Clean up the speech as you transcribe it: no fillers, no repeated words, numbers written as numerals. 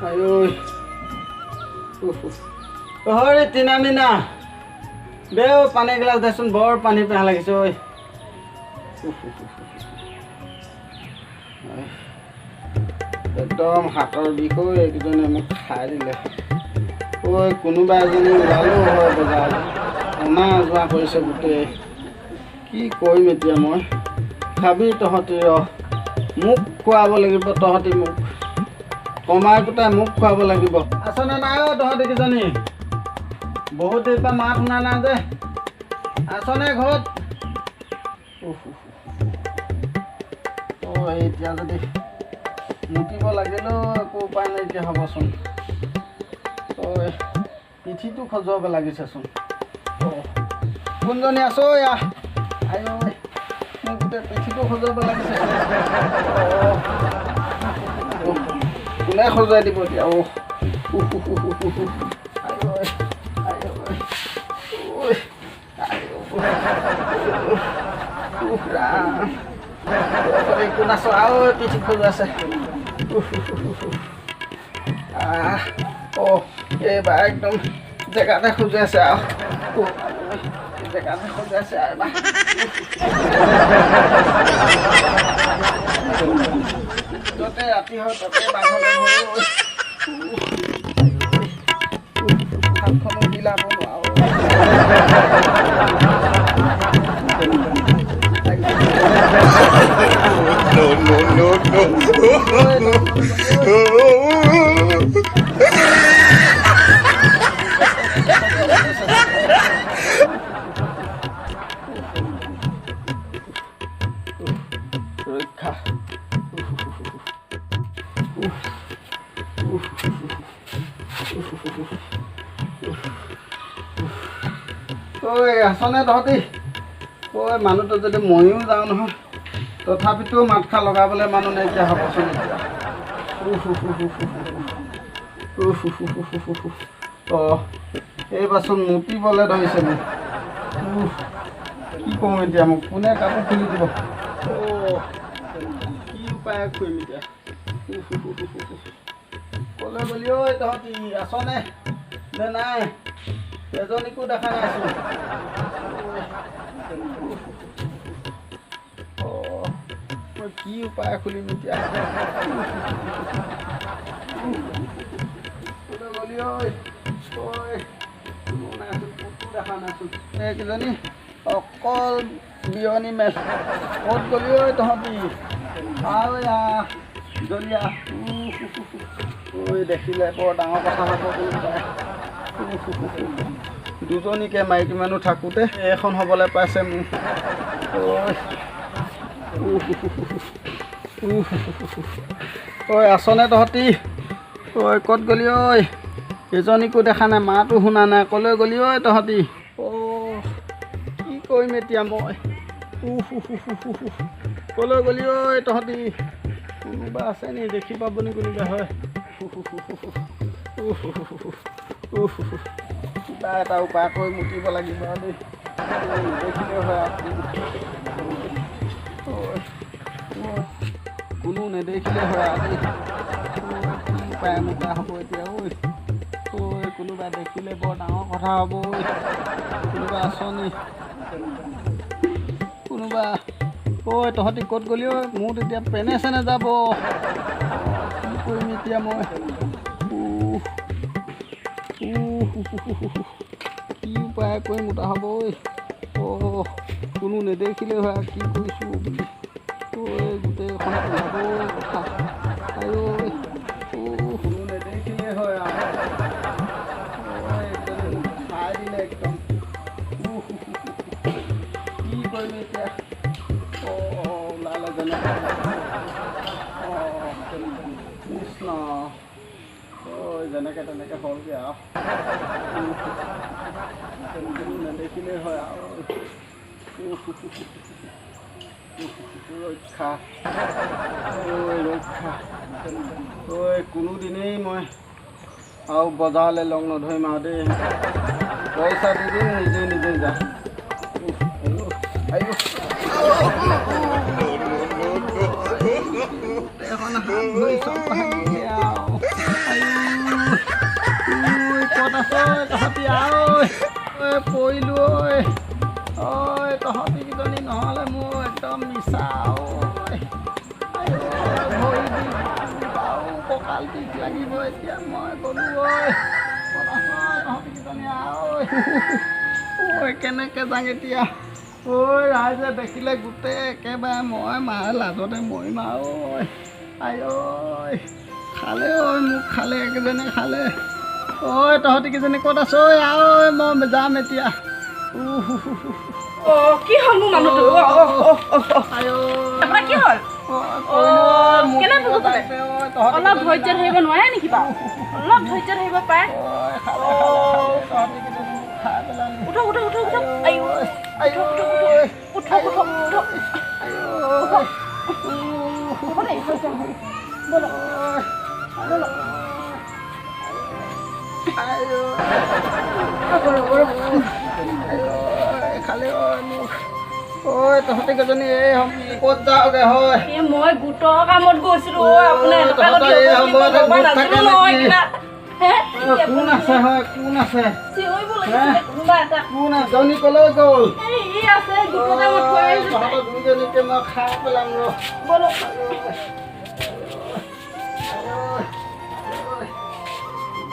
আঐ হৰি টিনা মিনা দে ঐ, পানী এগিলাচ দেচোন, বৰ পানী পিয়াহ লাগিছে ঐ। একদম হাতৰ বিষ ঐ, এইকেইজনে মোক খাই দিলে ঐ। কোনোবা এজনী ওলালেও হয় বজাৰলৈ, অনা যোৱা কৰিছে গোটেই। কি কৰিম এতিয়া মই? খাবি তহঁতি ৰ, মোক খুৱাব লাগিব তহঁতি, মোক কমাই কুটাই মোক খুৱাব লাগিব। আছনে নাই অ' তহঁতি কেইজনী? বহুত দেৰিৰ পৰা মাত শুনা নাই যে, আছনে ঘৰত? অ' এতিয়া যদি মুতিব লাগিলেও একো উপায় নাইকিয়া হ'বচোন। ঐ পিঠিটো খজুৱাব লাগিছেচোন। অ' কোনজনী আছ ঐ? আহ আই ঐ, মোৰ গোটেই পিঠিটো খজুৱাব লাগিছে। অ' কোনে খজুৱাই দিব এতিয়া? অ' আই ঐ, আই ঐ, ঐ আই ঐ, ৰাম, কোন আছ? আৰু পিঠি খজুৱাইছে। আহ অ' এইবাৰ একদম জেগাতে খজুৱাইছে আৰু, জেগাতে খজুৱাইছে আৰু এবাৰ। য'তে ৰাতি হয় ত'তে বাঘলে হাতখনো হিলাব নোৱাৰো। No, no, no, no. ৰক্ষা। ঐ আছনে তহঁতি? ঐ মানুহটো যদি ময়ো যাওঁ নহয়, তথাপিতো মাতষাৰ লগাবলৈ মানুহ নাইকিয়া হ'বচোন এতিয়া। অঁ এইবাৰচোন মুতিবলৈ ধৰিছে মোক। কি কৰোঁ এতিয়া? মোক কোনে কাপোৰ খুলি দিব? অ' কি উপায় কৰিম এতিয়া? ক'লৈ গ'লি ঐ তহঁতি? আছনে নে নাই? এজনীকো দেখা নাইচোন। অ' মই কি উপায় খুলিম এতিয়া? ক'লৈ গ'লি ঐ? ঐ কোনো নাইচোন, ক'তো দেখা নাইচোন। এইকেইজনী অকল বিয়নী মেচ। ক'ত গ'লি ঐ তহঁতি? আৰু আহ জলীয়া। ঐ দেখিলে বৰ ডাঙৰ কথা হ'ব কোনোবাই। দুজনীকে মাইকী মানুহ থাকোঁতে এইখন হ'বলৈ পাইছে মোৰ। ঐ আছনে তহঁতি? ঐ ক'ত গ'লি ঐ? এজনীকো দেখা নাই, মাতো শুনা নাই। ক'লৈ গ'লি ঐ তহঁতি? অ' কি কৰিম এতিয়া মই? ক'লৈ গ'লি ঐ তহঁতি? কোনোবা আছে নি? দেখি পাব নি কোনোবা? হয় কিবা এটা উপায় কৰি মুতিব লাগিব আৰু দেই, নেদেখিলেও হয় আৰু। কোনো নেদেখিলে হয় আৰু দেই। কি উপায় মোতা হ'ব এতিয়া? ঐ ঐ কোনোবা দেখিলে বৰ ডাঙৰ কথা হ'ব ঐ। কোনোবা আছ নি? কোনোবা ঐ তহঁতি ক'ত গ'লি ঐ? মোৰ তেতিয়া পেনে চেনে যাব। কি কৰিম এতিয়া মই? কি উপায় কৰি মোতা হ'ব ঐ? অ' কোনো নেদেখিলে হয় কি কৰিছোঁ বুলি। ঐ গোটেইখন ওলাব কথা। আই ঐ কোনো নেদেখিলে হয় আৰু। খাই দিলে একদম। কি কৰিম এতিয়া? অ' ওলালে যেনেকৈ। অ' কৃষ্ণ, ঐ যেনেকৈ তেনেকৈ হ'লগৈ আৰু। কোনো নেদেখিলেই হয় আৰু। ৰক্ষা ঐ, ৰক্ষা ঐ। কোনোদিনেই মই আৰু বজাৰলৈ লগ নধৰিম আৰু দেই। পইচা দি দিম, নিজে নিজে যা। আইঅ। No, no, no, no. গোটেইখন হাত ভৰি চব ভাগিলে আৰু। আইঅ। কঁকাল বিষ লাগিব এতিয়া। মই গ'লো ঐ। ক'ত আছ তহঁতিকেইজনী? আহ ঐ। ঐ, কেনেকৈ যাওঁ এতিয়া ঐ? ৰাইজে দেখিলে গোটেই একেবাৰে মই মাৰ লাজতে মৰিম আৰু ঐ। আই ঐ, খালে ঐ, মোক খালে, একেজনে খালে ঐ। তহঁতি কেইজনী ক'ত আছ ঐ? আহ ঐ, মই যাম এতিয়া। অ, কি হ'ল মোৰ মানুহটো? অ অ অ অ অ। আই ঐ। আপোনাৰ কি হ'ল? কেনে বুজু? অলপ ধৈৰ্য ধৰিব নোৱাৰে নেকি বাৰু? অলপ ধৈৰ্য ধৰিব পাৰে। উঠক, উঠক, উঠক, উঠক। আইঅ, উঠক, উঠক, উঠক, উঠক, উঠক, উঠক। হ'ব দে, হৈছে। ব'লক, ব'লক। ৰ'ব, ৰ'ব। খালে ঐ মোক ঐ। তহঁতি কেইজনী এই ক'ত যাওঁগে হয়? এই মই গোটৰ কামত গৈছিলো ঐ। আপোনাৰ এনেকুৱা তহঁতৰ গতি এই হ'ব বুলি সময়তে মই ভবা গোট থাকে নাছিলো নহয়। নেকি? কিবা হে? কোন আছে হয়? কোন আছে? চিঞৰিব লাগিছিলে কোনোবা এটা। কোন আছে? জনী কলৈ গ'ল? এই ই আছে, গোটৰ কামত গৈ আহিছো। তহঁতৰ দুইজনীকে মই খাই পেলাম ৰ। ব'লক।